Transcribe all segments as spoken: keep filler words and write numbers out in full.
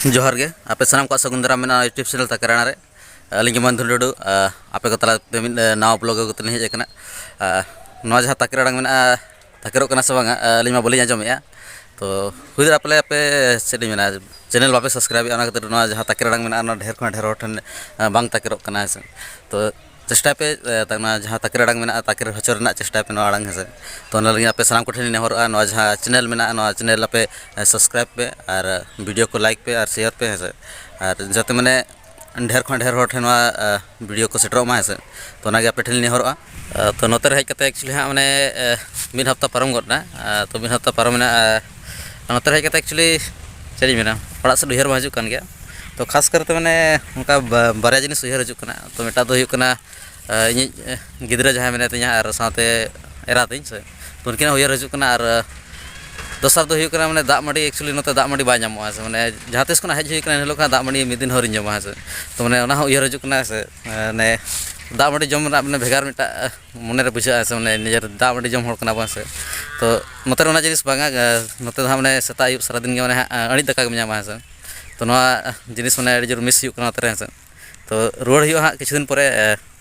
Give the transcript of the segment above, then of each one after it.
ᱡᱚᱦᱟᱨ ᱜᱮ, ᱟᱯᱮ ᱥᱟᱱᱟᱢ ᱠᱚᱣᱟᱜ ᱥᱟᱹᱜᱩᱱ ᱫᱟᱨᱟᱢ ᱢᱮᱱᱟᱜᱼᱟ YouTube ᱪᱮᱱᱮᱞ ᱛᱟᱠᱮᱨ ᱟᱲᱟᱝ ᱨᱮ᱾ ᱟᱹᱞᱤᱧ ᱜᱮ ᱢᱚᱦᱮᱱ ᱴᱩᱰᱩ, ᱟᱯᱮ ᱠᱚ ᱛᱟᱞᱟ ᱛᱮ ᱢᱤᱫ ᱱᱟᱣᱟ ᱵᱞᱚᱜ ᱟᱹᱜᱩ ᱠᱟᱛᱮ ᱞᱤᱧ ᱦᱮᱡ ᱟᱠᱟᱱᱟ᱾ ᱱᱚᱣᱟ ᱡᱟᱦᱟᱸ ᱛᱟᱠᱮᱨ ᱟᱲᱟᱝ ᱢᱮᱱᱟᱜᱼᱟ, ᱛᱟᱠᱮᱨᱚᱜ ᱠᱟᱱᱟ ᱥᱮ ᱵᱟᱝᱟ? ᱟᱹᱞᱤᱧ ᱢᱟ ᱵᱟᱹᱞᱤᱧ ᱟᱸᱡᱚᱢᱮᱫᱼᱟ᱾ ᱛᱚ ᱦᱩᱭ ᱫᱟᱲᱮᱭᱟᱜᱼᱟ ᱯᱟᱞᱮ ᱟᱯᱮ, ᱪᱮᱫ ᱤᱧ ᱢᱮᱱᱟ, ᱪᱮᱱᱮᱞ ᱵᱟᱯᱮ ᱥᱟᱵᱥᱠᱨᱟᱭᱤᱵᱮᱫᱼᱟ, ᱚᱱᱟ ᱠᱷᱟᱹᱛᱤᱨ ᱱᱚᱣᱟ ᱡᱟᱦᱟᱸ ᱛᱟᱠᱮᱨ ᱟᱲᱟᱝ ᱢᱮᱱᱟᱜᱼᱟ, ᱚᱱᱟ ᱰᱷᱮᱨ ᱠᱷᱚᱱ ᱰᱷᱮᱨ ᱦᱚᱲ ᱴᱷᱮᱱ ᱵᱟᱝ ᱛᱟᱠᱮᱨᱚᱜ ᱠᱟᱱᱟ, ᱦᱮᱸ ᱥᱮ᱾ ᱛᱚ ᱪᱮᱥᱴᱟᱭ ᱯᱮ, ᱚᱱᱟ ᱡᱟᱦᱟᱸ ᱛᱟᱠᱮᱨ ᱟᱲᱟᱝ ᱢᱮᱱᱟᱜᱼᱟ, ᱛᱟᱠᱮᱨ ᱦᱚᱪᱚ ᱨᱮᱱᱟᱜ ᱪᱮᱥᱴᱟᱭ ᱯᱮ ᱱᱚᱣᱟ ᱟᱲᱟᱝ, ᱦᱮᱸ ᱥᱮ᱾ ᱛᱚ ᱚᱱᱟ ᱞᱟᱹᱜᱤᱫ ᱟᱯᱮ ᱥᱟᱱᱟᱢ ᱠᱚᱴᱷᱮᱱ ᱞᱤᱧ ᱱᱮᱦᱚᱨᱚᱜᱼᱟ, ᱱᱚᱣᱟ ᱡᱟᱦᱟᱸ ᱪᱮᱱᱮᱞ ᱢᱮᱱᱟᱜᱼᱟ, ᱱᱚᱣᱟ ᱪᱮᱱᱮᱞ ᱟᱯᱮ ᱥᱟᱵᱥᱠᱨᱟᱭᱤᱵᱽ ᱯᱮ ᱟᱨ ᱵᱷᱤᱰᱤᱭᱳ ᱠᱚ ᱞᱟᱭᱤᱠ ᱯᱮ ᱟᱨ ᱥᱮᱭᱟᱨ ᱯᱮ, ᱦᱮᱸ ᱥᱮ᱾ ᱟᱨ ᱡᱟᱛᱮ ᱢᱟᱱᱮ ᱰᱷᱮᱨ ᱠᱷᱚᱱ ᱰᱷᱮᱨ ᱦᱚᱲ ᱴᱷᱮᱱ ᱱᱚᱣᱟ ᱵᱷᱤᱰᱤᱭᱳ ᱠᱚ ᱥᱮᱴᱮᱨᱚᱜ ᱢᱟ, ᱦᱮᱸ ᱥᱮ᱾ ᱛᱚ ᱚᱱᱟᱜᱮ ᱟᱯᱮ ᱴᱷᱮᱱ ᱞᱤᱧ ᱱᱮᱦᱚᱨᱚᱜᱼᱟ᱾ ᱛᱚ ᱱᱚᱛᱮ ᱨᱮ ᱦᱮᱡ ᱠᱟᱛᱮ actually ᱦᱟᱸᱜ ᱢᱟᱱᱮ ᱢᱤᱫ ᱦᱟᱯᱛᱟ ᱯᱟᱨᱚᱢ ᱜᱚᱫ ᱮᱱᱟ᱾ ᱛᱚ ᱢᱤᱫ ᱦᱟᱯᱛᱟ ᱯᱟᱨᱚᱢ ᱮᱱᱟ᱾ ᱟᱨ ᱱᱚᱛᱮ ᱨᱮ ᱦᱮᱡ ᱠᱟᱛᱮ actually ᱪᱮᱫ ᱤᱧ ᱢᱮᱱᱟ, ᱚᱲᱟᱜ ᱥᱮᱫ ᱩᱭᱦᱟᱹᱨ ᱢᱟ ᱦᱤᱡᱩᱜ ᱠᱟᱱ ᱜᱮᱭᱟ᱾ ᱛᱚ ᱠᱷᱟᱥ ᱠᱟᱨᱛᱮ ᱢᱟᱱᱮ ᱚᱱᱠᱟ ᱵᱟ- ᱵᱟᱨᱭᱟ ᱡᱤᱱᱤᱥ ᱩᱭᱦᱟᱹᱨ ᱦᱤᱡᱩᱜ ᱠᱟᱱᱟ᱾ ᱛᱚ ᱢᱤᱫᱴᱟᱝ ᱫᱚ ᱦᱩᱭᱩᱜ ᱠᱟᱱᱟ, ᱤᱧᱤᱡ ᱜᱤᱫᱽᱨᱟᱹ ᱡᱟᱦᱟᱸᱭ ᱢᱮᱱᱟᱭ ᱛᱤᱧᱟ ᱟᱨ ᱥᱟᱶᱛᱮ ᱮᱨᱟ ᱛᱤᱧ, ᱥᱮ, ᱛᱚ ᱩᱱᱠᱤᱱᱟᱜ ᱩᱭᱦᱟᱹᱨ ᱦᱤᱡᱩᱜ ᱠᱟᱱᱟ᱾ ᱟᱨ ᱫᱚᱥᱟᱨ ᱫᱚ ᱦᱩᱭᱩᱜ ᱠᱟᱱᱟ ᱢᱟᱱᱮ ᱫᱟᱜ ᱢᱟᱹᱰᱤ, actually ᱱᱚᱛᱮ ᱫᱟᱜ ᱢᱟᱹᱰᱤ ᱵᱟᱭ ᱧᱟᱢᱚᱜᱼᱟ, ᱥᱮ ᱢᱟᱱᱮ ᱡᱟᱦᱟᱸ ᱛᱤᱥ ᱠᱷᱚᱱᱟᱜ ᱦᱮᱡ ᱦᱩᱭ ᱠᱟᱱᱟ ᱮᱱ ᱦᱤᱞᱳᱜ ᱠᱷᱚᱱᱟᱜ ᱫᱟᱜ ᱢᱟᱹᱰᱤ ᱢᱤᱫ ᱫᱤᱱ ᱦᱚᱸ ᱟᱹᱣᱨᱤᱧ ᱡᱚᱢᱟ, ᱦᱮᱸ ᱥᱮ᱾ ᱛᱚ ᱢᱟᱱᱮ ᱚᱱᱟ ᱦᱚᱸ ᱩᱭᱦᱟᱹᱨ ᱦᱤᱡᱩᱜ ᱠᱟᱱᱟ, ᱥᱮ ᱢᱟᱱᱮ ᱫᱟᱜ ᱢᱟᱹᱰᱤ ᱡᱚᱢ ᱨᱮᱱᱟᱜ ᱢᱟᱱᱮ ᱵᱷᱮᱜᱟᱨ ᱢᱤᱫᱴᱟᱜ ᱢᱚᱱᱮᱨᱮ ᱵᱩᱡᱷᱟᱹᱜᱼᱟ, ᱥᱮ ᱢᱟᱱᱮ ᱱᱤᱡᱮᱨ ᱫᱟᱜ ᱢᱟᱹᱰᱤ ᱡᱚᱢ ᱦᱚᱲ ᱠᱟᱱᱟ ᱵᱚᱱ, ᱥᱮ᱾ ᱛᱚ ᱱᱚᱛᱮ ᱨᱮ ᱚᱱᱟ ᱡᱤᱱᱤᱥ ᱵᱟᱝᱟ᱾ ᱱᱚᱛᱮ ᱫᱚ ᱦᱟᱸᱜ ᱢᱟᱱᱮ ᱥᱮᱛᱟᱜ ᱟᱹᱭᱩᱵ ᱥᱟᱨᱟᱫᱤᱱ ᱜᱮ ᱢᱟᱱᱮ ᱦᱟᱸᱜ ᱟᱹᱬᱤᱡ ᱫᱟᱠᱟ ᱜᱮᱢ ᱧᱟᱢᱟ, ᱦᱮᱸ ᱥᱮ᱾ ᱛᱚ ᱱᱚᱣᱟ ᱡᱤᱱᱤᱥ ᱢᱟᱱᱮ ᱟᱹᱰᱤ ᱡᱳᱨ ᱢᱤᱥ ᱦᱩᱭᱩᱜ ᱠᱟᱱᱟ ᱱᱚᱛᱮ ᱨᱮ, ᱦᱮᱸ ᱥᱮ᱾ ᱛᱚ ᱨᱩᱣᱟᱹᱲ ᱦᱩᱭᱩᱜᱼᱟ ᱦᱟᱸᱜ ᱠᱤᱪᱷᱩ ᱫᱤᱱ ᱯᱚᱨᱮ᱾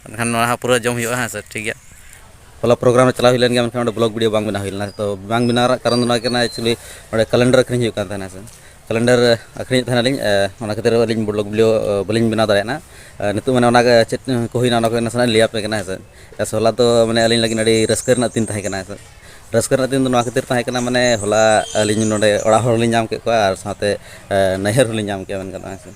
ᱢᱮᱱᱠᱷᱟᱱ ᱱᱚᱣᱟ ᱦᱚᱸ ᱯᱩᱨᱟᱹ ᱡᱚᱢ ᱦᱩᱭᱩᱜᱼᱟ, ᱦᱮᱸ ᱥᱮ, ᱴᱷᱤᱠ ᱜᱮᱭᱟ᱾ ᱦᱚᱞᱟ ᱯᱨᱳᱜᱨᱟᱢ ᱨᱮ ᱪᱟᱞᱟᱣ ᱦᱩᱭ ᱞᱮᱱ ᱜᱮᱭᱟ, ᱢᱮᱱᱠᱷᱟᱱ ᱚᱸᱰᱮ ᱵᱞᱚᱜ ᱵᱷᱤᱰᱤᱭᱳ ᱵᱟᱝ ᱵᱮᱱᱟᱣ ᱦᱩᱭ ᱞᱮᱱᱟ᱾ ᱛᱚ ᱵᱟᱝ ᱵᱮᱱᱟᱣ ᱨᱮᱱᱟᱜ ᱠᱟᱨᱚᱱ ᱫᱚ ᱱᱚᱣᱟ ᱠᱟᱱᱟ, actually ᱚᱸᱰᱮ ᱠᱮᱞᱮᱱᱰᱟᱨ ᱟᱹᱠᱷᱨᱤᱧ ᱦᱩᱭᱩᱜ ᱠᱟᱱ ᱛᱟᱦᱮᱱᱟ, ᱥᱮ᱾ ᱠᱮᱞᱮᱱᱰᱟᱨ ᱟᱹᱠᱷᱨᱤᱧᱮᱫ ᱛᱟᱦᱮᱱᱟᱞᱤᱧ, ᱚᱱᱟ ᱠᱷᱟᱹᱛᱤᱨ ᱟᱹᱞᱤᱧ ᱵᱞᱚᱜ ᱵᱷᱤᱰᱤᱭᱳ ᱵᱟᱹᱞᱤᱧ ᱵᱮᱱᱟᱣ ᱫᱟᱲᱮᱭᱟᱜᱼᱟ᱾ ᱱᱤᱛᱚᱜ ᱢᱟᱱᱮ ᱚᱱᱟ ᱪᱮᱫ ᱠᱚ ᱦᱩᱭᱱᱟ, ᱚᱱᱟ ᱠᱚ ᱱᱟᱥᱮᱱᱟᱜ ᱞᱟᱹᱭ ᱟᱯᱮ ᱠᱟᱱᱟ, ᱦᱮᱸ ᱥᱮ᱾ ᱦᱚᱞᱟ ᱫᱚ ᱢᱟᱱᱮ ᱟᱹᱞᱤᱧ ᱞᱟᱹᱜᱤᱫ ᱟᱹᱰᱤ ᱨᱟᱹᱥᱠᱟᱹ ᱨᱮᱱᱟᱜ ᱫᱤᱱ ᱛᱟᱦᱮᱸ ᱠᱟᱱᱟ, ᱦᱮᱸ ᱥᱮ᱾ ᱨᱟᱹᱥᱠᱟᱹ ᱨᱮᱱᱟᱜ ᱫᱤᱱ ᱫᱚ ᱱᱚᱣᱟ ᱠᱷᱟᱹᱛᱤᱨ ᱛᱟᱦᱮᱸ ᱠᱟᱱᱟ, ᱢᱟᱱᱮ ᱦᱚᱞᱟ ᱟᱹᱞᱤᱧ ᱱᱚᱰᱮ ᱚᱲᱟᱜ ᱦᱚᱲ ᱞᱤᱧ ᱧᱟᱢ ᱠᱮᱫ ᱠᱚᱣᱟ ᱟᱨ ᱥᱟᱶᱛᱮ ᱱᱟᱹᱭᱦᱟᱹᱨ ᱦᱚᱸᱞᱤᱧ ᱧᱟᱢ ᱠᱮᱫᱟ, ᱢᱮᱱ ᱜᱟᱱᱚᱜᱼᱟ, ᱦᱮᱸ ᱥᱮ᱾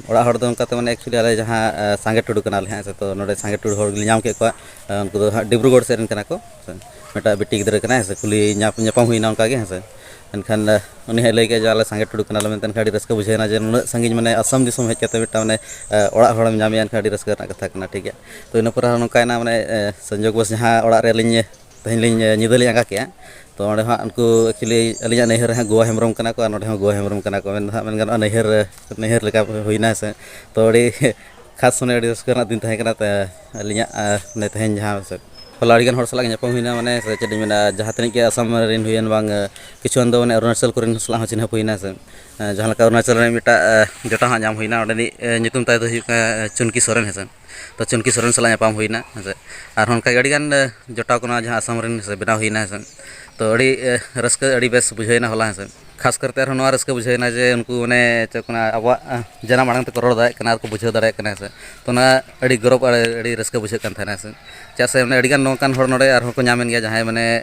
ᱚᱲᱟᱜ ᱦᱚᱲ ᱫᱚ ᱚᱱᱠᱟᱛᱮ ᱢᱟᱱᱮ actually ᱟᱞᱮ ᱡᱟᱦᱟᱸ ᱥᱟᱸᱜᱮ ᱴᱩᱰᱩ ᱠᱟᱱᱟᱞᱮ, ᱦᱮᱸ ᱥᱮ, ᱛᱚ ᱱᱚᱰᱮ ᱥᱟᱸᱜᱮ ᱴᱩᱰᱩ ᱦᱚᱲ ᱜᱮᱞᱤᱧ ᱧᱟᱢ ᱠᱮᱫ ᱠᱚᱣᱟ᱾ ᱩᱱᱠᱩ ᱫᱚ ᱦᱟᱸᱜ ᱰᱤᱵᱽᱨᱩᱜᱚᱲ ᱥᱮᱫ ᱨᱮᱱ ᱠᱟᱱᱟ ᱠᱚ, ᱥᱮ᱾ ᱢᱤᱫᱴᱟᱝ ᱵᱤᱴᱤ ᱜᱤᱫᱽᱨᱟᱹ ᱠᱟᱱᱟᱭ, ᱦᱮᱸ ᱥᱮ, ᱠᱩᱞᱤ ᱧᱟᱯ- ᱧᱟᱯᱟᱢ ᱦᱩᱭᱱᱟ ᱚᱱᱠᱟ ᱜᱮ, ᱦᱮᱸ ᱥᱮ᱾ ᱮᱱᱠᱷᱟᱱ ᱩᱱᱤ ᱦᱚᱸᱭ ᱞᱟᱹᱭ ᱠᱮᱫᱟ ᱡᱮ ᱟᱞᱮ ᱥᱟᱸᱜᱮ ᱴᱩᱰᱩ ᱠᱟᱱᱟᱞᱮ ᱢᱮᱱᱛᱮ, ᱮᱱᱠᱷᱟᱱ ᱟᱹᱰᱤ ᱨᱟᱹᱥᱠᱟᱹ ᱵᱩᱡᱷᱟᱹᱣᱮᱱᱟ ᱡᱮ ᱱᱩᱱᱟᱹᱜ ᱥᱟᱺᱜᱤᱧ ᱢᱟᱱᱮ ᱟᱥᱟᱢ ᱫᱤᱥᱚᱢ ᱦᱮᱡ ᱠᱟᱛᱮ ᱢᱤᱫᱴᱟᱝ ᱢᱟᱱᱮ ᱚᱲᱟᱜ ᱦᱚᱲᱮᱢ ᱧᱟᱢᱮᱭᱟ, ᱮᱱᱠᱷᱟᱱ ᱟᱹᱰᱤ ᱨᱟᱹᱥᱠᱟᱹ ᱨᱮᱱᱟᱜ ᱠᱟᱛᱷᱟ ᱠᱟᱱᱟ, ᱴᱷᱤᱠ ᱜᱮᱭᱟ᱾ ᱛᱚ ᱤᱱᱟᱹ ᱯᱚᱨᱮ ᱦᱚᱸ ᱱᱚᱝᱠᱟᱭᱮᱱᱟ, ᱢᱟᱱᱮ ᱥᱚᱝᱡᱳᱜᱽ ᱵᱚᱥ ᱡᱟᱦᱟᱸ ᱚᱲᱟᱜ ᱨᱮ ᱟᱹᱞᱤᱧ ᱛᱮᱦᱮᱧ ᱞᱤᱧ ᱧᱤᱫᱟᱹ ᱞᱤᱧ ᱟᱸᱜᱟ ᱠᱮᱜᱼᱟ, ᱛᱚ ᱚᱸᱰᱮ ᱦᱟᱸᱜ ᱩᱱᱠᱩ actually ᱟᱹᱞᱤᱧᱟᱜ ᱱᱟᱹᱭᱦᱟᱹᱨ ᱨᱮ ᱦᱟᱸᱜ ᱜᱳᱣᱟ ᱦᱮᱢᱵᱨᱚᱢ ᱠᱟᱱᱟ ᱠᱚ ᱟᱨ ᱱᱚᱰᱮ ᱦᱚᱸ ᱜᱳᱣᱟ ᱦᱮᱢᱵᱨᱚᱢ ᱠᱟᱱᱟ ᱠᱚ, ᱢᱮᱱ ᱫᱚ ᱦᱟᱸᱜ ᱢᱮᱱ ᱜᱟᱱᱚᱜᱼᱟ ᱱᱟᱹᱭᱦᱟᱹᱨ, ᱱᱟᱹᱭᱦᱟᱹᱨ ᱞᱮᱠᱟ ᱦᱩᱭᱱᱟ, ᱦᱮᱸ ᱥᱮ᱾ ᱛᱚ ᱟᱹᱰᱤ ᱠᱷᱟᱥ ᱢᱟᱱᱮ ᱟᱹᱰᱤ ᱨᱟᱹᱥᱠᱟᱹ ᱨᱮᱱᱟᱜ ᱫᱤᱱ ᱛᱟᱦᱮᱸ ᱠᱟᱱᱟ᱾ ᱛᱚ ᱟᱹᱞᱤᱧᱟᱜ ᱢᱟᱱᱮ ᱛᱮᱦᱮᱧ ᱡᱟᱦᱟᱸ ᱥᱮ ᱦᱚᱞᱟ ᱟᱹᱰᱤᱜᱟᱱ ᱦᱚᱲ ᱥᱟᱞᱟᱜ ᱧᱟᱯᱟᱢ ᱦᱩᱭᱱᱟ, ᱢᱟᱱᱮ ᱥᱮ ᱪᱮᱫ ᱤᱧ ᱢᱮᱱᱟ, ᱡᱟᱦᱟᱸ ᱛᱤᱱᱟᱹᱜ ᱜᱮ ᱟᱥᱟᱢ ᱨᱮᱱ ᱦᱩᱭᱮᱱ ᱵᱟᱝ, ᱠᱤᱪᱷᱩ ᱜᱟᱱ ᱫᱚ ᱢᱟᱱᱮ ᱚᱨᱩᱱᱟᱪᱚᱞ ᱠᱚᱨᱮᱱ ᱥᱟᱞᱟᱜ ᱦᱚᱸ ᱪᱤᱱᱦᱟᱹᱯ ᱦᱩᱭᱱᱟ ᱥᱮ᱾ ᱡᱟᱦᱟᱸ ᱞᱮᱠᱟ ᱚᱨᱩᱱᱟᱪᱚᱞ ᱨᱮ ᱢᱤᱫᱴᱟᱜ ᱡᱚᱴᱟᱣ ᱦᱟᱸᱜ ᱧᱟᱢ ᱦᱩᱭᱱᱟ, ᱚᱸᱰᱮᱱᱤᱡ ᱧᱩᱛᱩᱢ ᱛᱟᱭ ᱫᱚ ᱦᱩᱭᱩᱜ ᱠᱟᱱᱟ ᱪᱩᱱᱠᱤ ᱥᱚᱨᱮᱱ ᱦᱮᱸ ᱥᱮ᱾ ᱛᱚ ᱪᱩᱱᱠᱤ ᱥᱚᱨᱮᱱ ᱥᱟᱞᱟᱜ ᱧᱟᱯᱟᱢ ᱦᱩᱭᱱᱟ ᱦᱮᱸ ᱥᱮ᱾ ᱟᱨᱦᱚᱸ ᱚᱱᱠᱟ ᱜᱮ ᱟᱹᱰᱤᱜᱟᱱ ᱡᱚᱴᱟᱣ ᱠᱚ ᱱᱚᱣᱟ ᱡᱟᱦᱟᱸ ᱟᱥᱟᱢ ᱨᱮᱱ ᱥᱮ ᱵᱮᱱᱟᱣ ᱦᱩᱭᱱᱟ ᱦᱮᱸ ᱥᱮ᱾ ᱛᱚ ᱟᱹᱰᱤ ᱨᱟᱹᱥᱠᱟᱹ, ᱟᱹᱰᱤ ᱵᱮᱥ ᱵᱩᱡᱷᱟᱹᱣᱮᱱᱟ ᱦᱚᱞᱟ ᱦᱮᱸ ᱥᱮ᱾ ᱠᱷᱟᱥ ᱠᱟᱨᱛᱮ ᱟᱨᱦᱚᱸ ᱱᱚᱣᱟ ᱨᱟᱹᱥᱠᱟᱹ ᱵᱩᱡᱷᱟᱹᱣᱮᱱᱟ ᱡᱮ ᱩᱱᱠᱩ ᱢᱟᱱᱮ ᱪᱮᱫ ᱠᱚ ᱢᱮᱱᱟ, ᱟᱵᱚᱣᱟᱜ ᱡᱟᱱᱟᱢ ᱟᱲᱟᱝ ᱛᱮᱠᱚ ᱨᱚᱲ ᱫᱟᱲᱮᱭᱟᱜ ᱠᱟᱱᱟ ᱟᱨ ᱠᱚ ᱵᱩᱡᱷᱟᱹᱣ ᱫᱟᱲᱮᱭᱟᱜ ᱠᱟᱱᱟ ᱦᱮᱸ ᱥᱮ᱾ ᱛᱚ ᱚᱱᱟ ᱟᱹᱰᱤ ᱜᱚᱨᱚᱵᱽ ᱟᱨ ᱟᱹᱰᱤ ᱨᱟᱹᱥᱠᱟᱹ ᱵᱩᱡᱷᱟᱹᱜ ᱠᱟᱱ ᱛᱟᱦᱮᱱᱟ ᱦᱮᱸ ᱥᱮ᱾ ᱪᱮᱫᱟᱜ ᱥᱮ ᱢᱟᱱᱮ ᱟᱹᱰᱤᱜᱟᱱ ᱱᱚᱝᱠᱟᱱ ᱦᱚᱲ ᱱᱚᱰᱮ ᱟᱨᱦᱚᱸ ᱠᱚ ᱧᱟᱢᱮᱱ ᱜᱮᱭᱟ, ᱡᱟᱦᱟᱸᱭ ᱢᱟᱱᱮ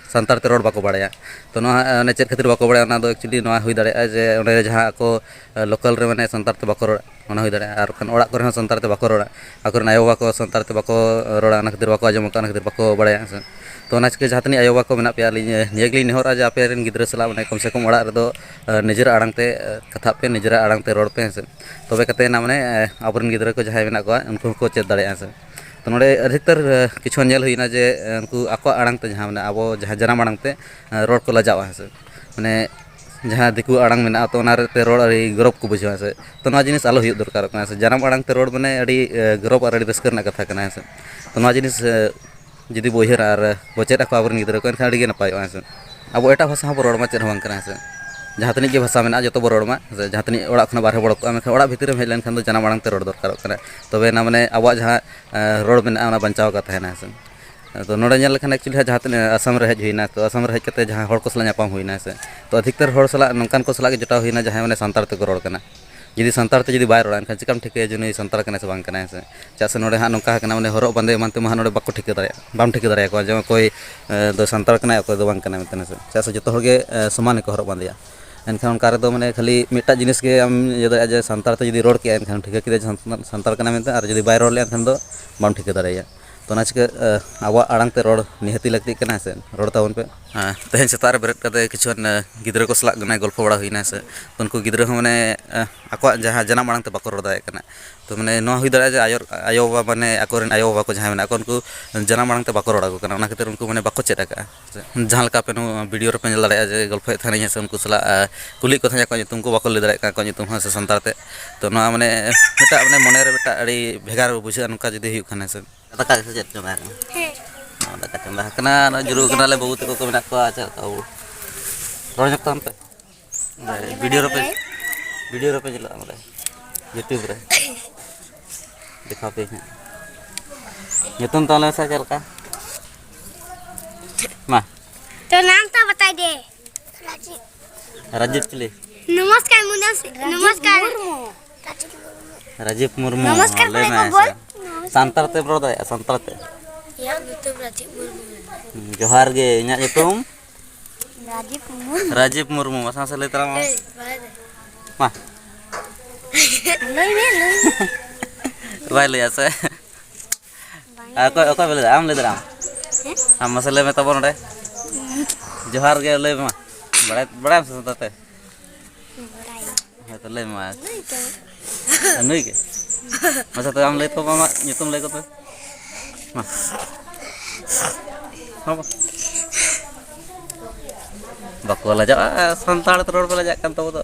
ᱥᱟᱱᱛᱟᱲ ᱛᱮ ᱨᱚᱲ ᱵᱟᱠᱚ ᱵᱟᱲᱟᱭᱟ᱾ ᱛᱚ ᱱᱚᱣᱟ ᱚᱱᱮ ᱪᱮᱫ ᱠᱷᱟᱹᱛᱤᱨ ᱵᱟᱠᱚ ᱵᱟᱲᱟᱭᱟ, ᱚᱱᱟ ᱫᱚ actually ᱱᱚᱣᱟ ᱦᱩᱭ ᱫᱟᱲᱮᱭᱟᱜᱼᱟ ᱡᱮ ᱚᱸᱰᱮ ᱡᱟᱦᱟᱸ ᱟᱠᱚ ᱞᱳᱠᱟᱞ ᱨᱮ ᱢᱟᱱᱮ ᱥᱟᱱᱛᱟᱲ ᱛᱮ ᱵᱟᱠᱚ ᱨᱚᱲᱟ, ᱚᱱᱟ ᱦᱩᱭ ᱫᱟᱲᱮᱭᱟᱜᱼᱟ᱾ ᱟᱨ ᱵᱟᱠᱷᱟᱱ ᱚᱲᱟᱜ ᱠᱚᱨᱮ ᱦᱚᱸ ᱥᱟᱱᱛᱟᱲ ᱛᱮ ᱵᱟᱠᱚ ᱨᱚᱲᱟ, ᱟᱠᱚᱨᱮᱱ ᱟᱭᱳᱼᱵᱟᱵᱟ ᱠᱚ ᱥᱟᱱᱛᱟᱲ ᱛᱮ ᱵᱟᱠᱚ ᱨᱚᱲᱟ, ᱚᱱᱟ ᱠᱷᱟᱹᱛᱤᱨ ᱵᱟᱠᱚ ᱟᱸᱡᱚᱢ ᱟᱠᱟᱫᱼᱟ, ᱚᱱᱟ ᱠᱷᱟᱹᱛᱤᱨ ᱵᱟᱠᱚ ᱵᱟᱲᱟᱭᱟ ᱦᱮᱸ ᱥᱮ᱾ ᱛᱚ ᱚᱱᱟ ᱪᱤᱠᱟᱹ ᱡᱟᱦᱟᱸ ᱛᱤᱱᱟᱹᱜ ᱟᱭᱳᱼᱵᱟᱵᱟ ᱠᱚ ᱢᱮᱱᱟᱜ ᱯᱮᱭᱟ, ᱟᱹᱞᱤᱧ ᱱᱤᱭᱟᱹ ᱜᱮᱞᱤᱧ ᱱᱮᱦᱚᱨᱚᱜᱼᱟ ᱡᱮ ᱟᱯᱮ ᱨᱮᱱ ᱜᱤᱫᱽᱨᱟᱹ ᱥᱟᱞᱟᱜ ᱢᱟᱱᱮ ᱠᱚᱢ ᱥᱮ ᱠᱚᱢ ᱚᱲᱟᱜ ᱨᱮᱫᱚ ᱱᱤᱡᱮᱨᱟᱜ ᱟᱲᱟᱝ ᱛᱮ ᱠᱟᱛᱷᱟᱜ ᱯᱮ, ᱱᱤᱡᱮᱨᱟᱜ ᱟᱲᱟᱝ ᱛᱮ ᱨᱚᱲ ᱯᱮ ᱦᱮᱸ ᱥᱮ᱾ ᱛᱚᱵᱮ ᱠᱟᱛᱮ ᱱᱟ ᱢᱟᱱᱮ ᱟᱵᱚᱨᱮᱱ ᱜᱤᱫᱽᱨᱟᱹ ᱠᱚ ᱡᱟᱦᱟᱸᱭ ᱢᱮᱱᱟᱜ ᱠᱚᱣᱟ, ᱩᱱᱠᱩ ᱦᱚᱸᱠᱚ ᱪᱮᱫ ᱫᱟᱲᱮᱭᱟᱜᱼᱟ ᱦᱮᱸ ᱥᱮ᱾ ᱛᱚ ᱱᱚᱰᱮ ᱟᱹᱰᱤᱠᱛᱟᱨ ᱠᱤᱪᱷᱩ ᱧᱮᱞ ᱦᱩᱭᱱᱟ ᱡᱮ ᱩᱱᱠᱩ ᱟᱠᱚᱣᱟᱜ ᱟᱲᱟᱝ ᱛᱮ, ᱡᱟᱦᱟᱸ ᱢᱟᱱᱮ ᱟᱵᱚ ᱡᱟᱦᱟᱸ ᱡᱟᱱᱟᱢ ᱟᱲᱟᱝ ᱛᱮ ᱨᱚᱲ ᱠᱚ ᱞᱟᱡᱟᱜᱼᱟ ᱦᱮᱸ ᱥᱮ᱾ ᱢᱟᱱᱮ ᱡᱟᱦᱟᱸ ᱫᱤᱠᱩ ᱟᱲᱟᱝ ᱢᱮᱱᱟᱜᱼᱟ, ᱛᱚ ᱚᱱᱟ ᱛᱮ ᱨᱚᱲ ᱟᱹᱰᱤ ᱜᱚᱨᱚᱵᱽ ᱠᱚ ᱵᱩᱡᱷᱟᱹᱣᱟ ᱦᱮᱸ ᱥᱮ᱾ ᱛᱚ ᱱᱚᱣᱟ ᱡᱤᱱᱤᱥ ᱟᱞᱚ ᱦᱩᱭᱩᱜ ᱫᱚᱨᱠᱟᱨᱚᱜ ᱠᱟᱱᱟ ᱦᱮᱸ ᱥᱮ᱾ ᱡᱟᱱᱟᱢ ᱟᱲᱟᱝ ᱛᱮ ᱨᱚᱲ ᱢᱟᱱᱮ ᱟᱹᱰᱤ ᱜᱚᱨᱚᱵᱽ ᱟᱨ ᱟᱹᱰᱤ ᱨᱟᱹᱥᱠᱟᱹ ᱨᱮᱱᱟᱜ ᱠᱟᱛᱷᱟ ᱠᱟᱱᱟ ᱦᱮᱸ ᱥᱮ᱾ ᱛᱚ ᱱᱚᱣᱟ ᱡᱤᱱᱤᱥ ᱡᱩᱫᱤ ᱵᱚ ᱩᱭᱦᱟᱹᱨᱟ ᱟᱨ ᱵᱚ ᱪᱮᱫ ᱟᱠᱚᱣᱟ ᱟᱵᱚᱨᱮᱱ ᱜᱤᱫᱽᱨᱟᱹ ᱠᱚ, ᱮᱱᱠᱷᱟᱱ ᱟᱹᱰᱤ ᱜᱮ ᱱᱟᱯᱟᱭᱚᱜᱼᱟ ᱦᱮᱸ ᱥᱮ᱾ ᱟᱵᱚ ᱮᱴᱟᱜ ᱵᱷᱟᱥᱟ ᱦᱚᱸ ᱵᱚ ᱨᱚᱲ ᱢᱟ, ᱪᱮᱫ ᱦᱚᱸ ᱵᱟᱝ ᱠᱟᱱᱟ ᱦᱮᱸ ᱥᱮ᱾ ᱡᱟᱦᱟᱸ ᱛᱤᱱᱟᱹᱜ ᱜᱮ ᱵᱷᱟᱥᱟ ᱢᱮᱱᱟᱜᱼᱟ, ᱡᱚᱛᱚ ᱵᱚ ᱨᱚᱲ ᱢᱟ ᱦᱮᱸ ᱥᱮ᱾ ᱡᱟᱦᱟᱸ ᱛᱤᱱᱟᱹᱜ ᱚᱲᱟᱜ ᱠᱷᱚᱱᱟᱜ ᱵᱟᱨᱦᱮ ᱵᱚ ᱚᱰᱚᱠ ᱠᱚᱜᱼᱟ, ᱢᱮᱱᱠᱷᱟᱱ ᱚᱲᱟᱜ ᱵᱷᱤᱛᱤᱨ ᱨᱮᱢ ᱦᱮᱡ ᱞᱮᱱᱠᱷᱟᱱ ᱫᱚ ᱡᱟᱱᱟᱢ ᱟᱲᱟᱝ ᱛᱮ ᱨᱚᱲ ᱫᱚᱨᱠᱟᱨᱚᱜ ᱠᱟᱱᱟ᱾ ᱛᱚᱵᱮ ᱮᱱᱟ ᱢᱟᱱᱮ ᱟᱵᱚᱣᱟᱜ ᱡᱟᱦᱟᱸ ᱨᱚᱲ ᱢᱮᱱᱟᱜᱼᱟ, ᱚᱱᱟ ᱵᱟᱧᱪᱟᱣ ᱟᱠᱟᱫ ᱛᱟᱦᱮᱱᱟ ᱦᱮᱸ ᱥᱮ᱾ ᱛᱚ ᱱᱚᱰᱮ ᱧᱮᱞ ᱞᱮᱠᱷᱟᱱ actually ᱦᱟᱸᱜ ᱡᱟᱦᱟᱸ ᱛᱤᱱᱟᱹᱜ ᱟᱥᱟᱢ ᱨᱮ ᱦᱮᱡ ᱦᱩᱭᱱᱟ, ᱛᱚ ᱟᱥᱟᱢ ᱨᱮ ᱦᱮᱡ ᱠᱟᱛᱮ ᱡᱟᱦᱟᱸ ᱦᱚᱲ ᱠᱚ ᱥᱟᱞᱟᱜ ᱧᱟᱯᱟᱢ ᱦᱩᱭᱱᱟ ᱦᱮᱸ ᱥᱮ᱾ ᱛᱚ ᱟᱫᱷᱤᱠᱛᱟᱨ ᱦᱚᱲ ᱥᱟᱞᱟᱜ ᱱᱚᱝᱠᱟᱱ ᱠᱚ ᱥᱟᱞᱟᱜ ᱜᱮ ᱡᱚᱴᱟᱣ ᱦᱩᱭᱱᱟ, ᱡᱟᱦᱟᱸᱭ ᱢᱟᱱᱮ ᱥᱟᱱᱛᱟᱲ ᱛᱮᱠᱚ ᱨᱚᱲ ᱠᱟᱱᱟ᱾ ᱡᱩᱫᱤ ᱥᱟᱱᱛᱟᱲ ᱛᱮ ᱡᱩᱫᱤ ᱵᱟᱭ ᱨᱚᱲᱟ, ᱮᱱᱠᱷᱟᱱ ᱪᱤᱠᱟᱢ ᱴᱷᱤᱠᱟᱹᱭᱟ ᱡᱮ ᱱᱩᱭ ᱥᱟᱱᱛᱟᱲ ᱠᱟᱱᱟᱭ ᱥᱮ ᱵᱟᱝ ᱠᱟᱱᱟᱭ ᱦᱮᱸ ᱥᱮ? ᱪᱮᱫᱟᱜ ᱥᱮ ᱱᱚᱰᱮ ᱦᱟᱸᱜ ᱱᱚᱝᱠᱟ ᱟᱠᱟᱱᱟ, ᱢᱟᱱᱮ ᱦᱚᱨᱚᱜ ᱵᱟᱸᱫᱮ ᱮᱢᱟᱱ ᱛᱮᱢᱟ ᱦᱟᱸᱜ ᱱᱚᱰᱮ ᱵᱟᱠᱚ ᱴᱷᱤᱠᱟᱹ ᱫᱟᱲᱮᱭᱟᱜᱼᱟ, ᱵᱟᱢ ᱴᱷᱤᱠᱟᱹ ᱫᱟᱲᱮᱭᱟᱠᱚᱣᱟ ᱡᱮ ᱚᱠᱚᱭ ᱫᱚ ᱥᱟᱱᱛᱟᱲ ᱠᱟᱱᱟᱭ, ᱚᱠᱚᱭ ᱫᱚ ᱵᱟᱝ ᱠᱟᱱᱟᱭ ᱢᱮᱱᱛᱮ ᱦᱮᱸ ᱥᱮ᱾ ᱪᱮᱫᱟᱜ ᱥᱮ ᱡᱚᱛᱚ ᱦᱚᱲ ᱜᱮ ᱥᱚᱢᱟᱱ ᱜᱮᱠᱚ ᱦᱚᱨᱚᱜ ᱵᱟᱸᱫᱮᱭᱟ᱾ ᱮᱱᱠᱷᱟᱱ ᱚᱱᱠᱟ ᱨᱮᱫᱚ ᱢᱟᱱᱮ ᱠᱷᱟᱹᱞᱤ ᱢᱤᱫᱴᱟᱜ ᱡᱤᱱᱤᱥ ᱜᱮ ᱟᱢ ᱤᱭᱟᱹ ᱫᱟᱲᱮᱭᱟᱜᱼᱟ ᱡᱮ ᱥᱟᱱᱛᱟᱲ ᱛᱮ ᱡᱩᱫᱤ ᱨᱚᱲ ᱠᱮᱜᱼᱟᱭ, ᱮᱱᱠᱷᱟᱱ ᱴᱷᱤᱠᱟᱹ ᱠᱮᱫᱟ ᱡᱮ ᱥᱟᱱᱛᱟᱲ ᱠᱟᱱᱟᱭ ᱢᱮᱱᱛᱮ, ᱟᱨ ᱡᱩᱫᱤ ᱵᱟᱭ ᱨᱚᱲ ᱞᱮᱜᱼᱟ, ᱮᱱᱠᱷᱟᱱ ᱫᱚ ᱵᱟᱢ ᱴᱷᱤᱠᱟᱹ ᱫᱟᱲᱮᱭᱟᱭᱟ᱾ ᱛᱚ ᱚᱱᱟ ᱪᱤᱠᱟᱹ ᱟᱵᱚᱣᱟᱜ ᱟᱲᱟᱝ ᱛᱮ ᱨᱚᱲ ᱱᱤᱦᱟᱹᱛᱤ ᱞᱟᱹᱠᱛᱤᱜ ᱠᱟᱱᱟ ᱦᱮᱸ ᱥᱮ᱾ ᱨᱚᱲ ᱛᱟᱵᱚᱱ ᱯᱮ᱾ ᱦᱮᱸ, ᱛᱮᱦᱮᱧ ᱥᱮᱛᱟᱜ ᱨᱮ ᱵᱮᱨᱮᱫ ᱠᱟᱛᱮ ᱠᱤᱪᱷᱩᱜᱟᱱ ᱜᱤᱫᱽᱨᱟᱹ ᱠᱚ ᱥᱟᱞᱟᱜ ᱜᱚᱞᱯᱷᱚ ᱵᱟᱲᱟ ᱦᱩᱭᱱᱟ ᱦᱮᱸ ᱥᱮ᱾ ᱛᱚ ᱩᱱᱠᱩ ᱜᱤᱫᱽᱨᱟᱹ ᱦᱚᱸ ᱢᱟᱱᱮ ᱟᱠᱚᱣᱟᱜ ᱡᱟᱦᱟᱸ ᱡᱟᱱᱟᱢ ᱟᱲᱟᱝ ᱛᱮ ᱵᱟᱠᱚ ᱨᱚᱲ ᱫᱟᱲᱮᱭᱟᱜ ᱠᱟᱱᱟ᱾ ᱛᱚ ᱢᱟᱱᱮ ᱱᱚᱣᱟ ᱦᱩᱭ ᱫᱟᱲᱮᱭᱟᱜᱼᱟ ᱡᱮ ᱟᱭᱳ ᱟᱭᱳᱼᱵᱟᱵᱟ, ᱢᱟᱱᱮ ᱟᱠᱚᱨᱮᱱ ᱟᱭᱳᱼᱵᱟᱵᱟ ᱠᱚ ᱡᱟᱦᱟᱸᱭ ᱢᱮᱱᱟᱜ ᱠᱚᱣᱟ, ᱩᱱᱠᱩ ᱡᱟᱱᱟᱢ ᱟᱲᱟᱝ ᱛᱮ ᱵᱟᱠᱚ ᱨᱚᱲ ᱟᱠᱚ ᱠᱟᱱᱟ, ᱚᱱᱟ ᱠᱷᱟᱹᱛᱤᱨ ᱩᱱᱠᱩ ᱢᱟᱱᱮ ᱵᱟᱠᱚ ᱪᱮᱫ ᱟᱠᱟᱫᱼᱟ᱾ ᱡᱟᱦᱟᱸ ᱞᱮᱠᱟ ᱟᱯᱮ ᱱᱚᱣᱟ ᱵᱷᱤᱰᱤᱭᱳ ᱨᱮᱯᱮ ᱧᱮᱞ ᱫᱟᱲᱮᱭᱟᱜᱼᱟ ᱡᱮ ᱜᱚᱞᱯᱷᱚᱭᱮᱫ ᱛᱟᱦᱮᱱᱟᱹᱧ ᱦᱮᱸ ᱥᱮ, ᱩᱱᱠᱩ ᱥᱟᱞᱟᱜ ᱠᱩᱞᱤᱭᱮᱫ ᱠᱚ ᱛᱟᱦᱮᱸᱫ ᱟᱠᱚᱣᱟᱜ ᱧᱩᱛᱩᱢ ᱠᱚ ᱵᱟᱠᱚ ᱞᱟᱹᱭ ᱫᱟᱲᱮᱭᱟᱜ ᱠᱟᱱᱟ, ᱟᱠᱚᱣᱟᱜ ᱧᱩᱛᱩᱢ ᱦᱚᱸ ᱥᱮ ᱥᱟᱱᱛᱟᱲ ᱛᱮ᱾ ᱛᱚ ᱱᱚᱣᱟ ᱢᱟᱱᱮ ᱢᱤᱫᱴᱟᱜ ᱢᱟᱱᱮ ᱢᱚᱱᱮ ᱨᱮ ᱢᱤᱫᱴᱟᱜ ᱟᱹᱰᱤ ᱵᱷᱮᱜᱟᱨ ᱵᱩᱡᱷᱟᱹᱜᱼᱟ ᱱᱚᱝᱠᱟ ᱡᱩᱫᱤ ᱦᱩᱭᱩᱜ ᱠᱷᱟᱱ ᱦᱮᱸ ᱥᱮ᱾ ᱫᱟᱠᱟ ᱜᱮ ᱥᱮ ᱪᱮᱫ ᱪᱚᱸᱫᱟᱭ ᱠᱟᱱᱟ? ᱦᱮᱸ᱾ ᱫᱟᱠᱟ ᱪᱚᱸᱫᱟ ᱟᱠᱟᱱᱟ, ᱱᱚᱜᱼᱚᱭ ᱡᱩᱨᱩᱜ ᱠᱟᱱᱟᱞᱮ, ᱵᱟᱹᱵᱩ ᱛᱟᱠᱚ ᱠᱚ ᱢᱮᱱᱟᱜ ᱠᱚᱣᱟ᱾ ᱟᱪᱪᱷᱟ, ᱛᱟᱹᱵᱩ ᱨᱚᱲ ᱧᱚᱜ ᱛᱟᱵᱚᱱ ᱯᱮ᱾ ᱵᱷᱤᱰᱤᱭᱳ ᱨᱮᱯᱮ, ᱵᱷᱤᱰᱤᱭᱳ ᱨᱮᱯᱮ ᱧᱮᱞᱚᱜᱼᱟ ᱱᱚᱰᱮ, YouTube ᱨᱮ᱾ ᱫᱮᱠᱷᱟᱣ ᱯᱮ ᱦᱟᱸᱜ᱾ ᱧᱩᱛᱩᱢ ᱛᱟᱦᱚᱞᱮ ᱢᱟᱥᱮ ᱪᱮᱫ ᱞᱮᱠᱟ? ᱢᱟ᱾ तो नाम तो बता दे। ᱨᱟᱡᱤᱵ ᱪᱤᱞᱤ? नमस्कार मुन्ना से, नमस्कार। राजीव मुर्मू। ᱨᱟᱡᱤᱵ ᱢᱩᱨᱢᱩ, ᱱᱚᱢᱚᱥᱠᱟᱨ ᱞᱟᱹᱭ ᱢᱮ ᱠᱚᱲᱟ ᱠᱚ ᱥᱮ᱾ ᱵᱚᱞ। ᱥᱟᱱᱛᱟᱲ ᱛᱮ ᱨᱚᱲ ᱫᱟᱲᱮᱭᱟᱜᱼᱟ, ᱥᱟᱱᱛᱟᱲ ᱛᱮ᱾ ᱤᱧᱟᱹᱜ ᱧᱩᱛᱩᱢ ᱨᱟᱡᱤᱵ ᱢᱩᱨᱢᱩ᱾ ᱡᱚᱦᱟᱨ ᱜᱮ, ᱤᱧᱟᱹᱜ ᱧᱩᱛᱩᱢ ᱨᱟᱡᱤᱵ ᱢᱩᱨᱢᱩ᱾ ᱨᱟᱡᱤᱵ ᱢᱩᱨᱢᱩ᱾ ᱢᱟᱥᱮ ᱢᱟᱥᱮ ᱞᱟᱹᱭ ᱛᱟᱨᱟ ᱢᱟ᱾ ᱮᱭ, ᱵᱟᱭ ᱨᱮ᱾ ᱢᱟ᱾ ᱞᱟᱹᱭ ᱢᱮ, ᱞᱟᱹᱭ ᱢᱮ᱾ ᱵᱟᱭ ᱞᱟᱹᱭᱟ ᱥᱮ? ᱵᱟᱝ᱾ ᱟᱨ ᱚᱠᱚᱭ, ᱚᱠᱚᱭ ᱯᱮ ᱞᱟᱹᱭ ᱫᱟ? ᱟᱢ ᱞᱟᱹᱭ ᱫᱟᱲᱮᱭᱟᱜ ᱟᱢ? ᱦᱮᱸ? ᱟᱢ ᱢᱟᱥᱮ ᱞᱟᱹᱭ ᱢᱮ ᱛᱟᱵᱚᱱ ᱱᱚᱰᱮ᱾ ᱡᱚᱦᱟᱨ ᱜᱮ, ᱞᱟᱹᱭ ᱢᱮ ᱢᱟ᱾ ᱵᱟᱲᱟᱭ, ᱵᱟᱲᱟᱭᱟᱢ ᱥᱮ ᱥᱟᱱᱛᱟᱲ ᱛᱮ? ᱵᱟᱲᱟᱭ᱾ ᱦᱮᱸ, ᱛᱚ ᱞᱟᱹᱭ ᱢᱮ ᱢᱟ᱾ ᱱᱩᱭ ᱜᱮ᱾ ᱟᱨ ᱱᱩᱭ ᱜᱮ? ᱢᱟᱥᱮ ᱛᱚᱵᱮ ᱟᱢ ᱞᱟᱹᱭ ᱛᱟᱵᱚᱱ ᱢᱮ, ᱟᱢᱟᱜ ᱧᱩᱛᱩᱢ ᱞᱟᱹᱭ ᱠᱚᱛᱮ᱾ ᱢᱟ᱾ ᱦᱚᱸ ᱵᱟ-, ᱵᱟᱠᱚ ᱞᱟᱡᱟᱜᱼᱟ, ᱥᱟᱱᱛᱟᱲ ᱛᱮ ᱨᱚᱲ ᱯᱮ ᱞᱟᱡᱟᱜ ᱠᱟᱱ ᱛᱟᱵᱚ ᱫᱚ᱾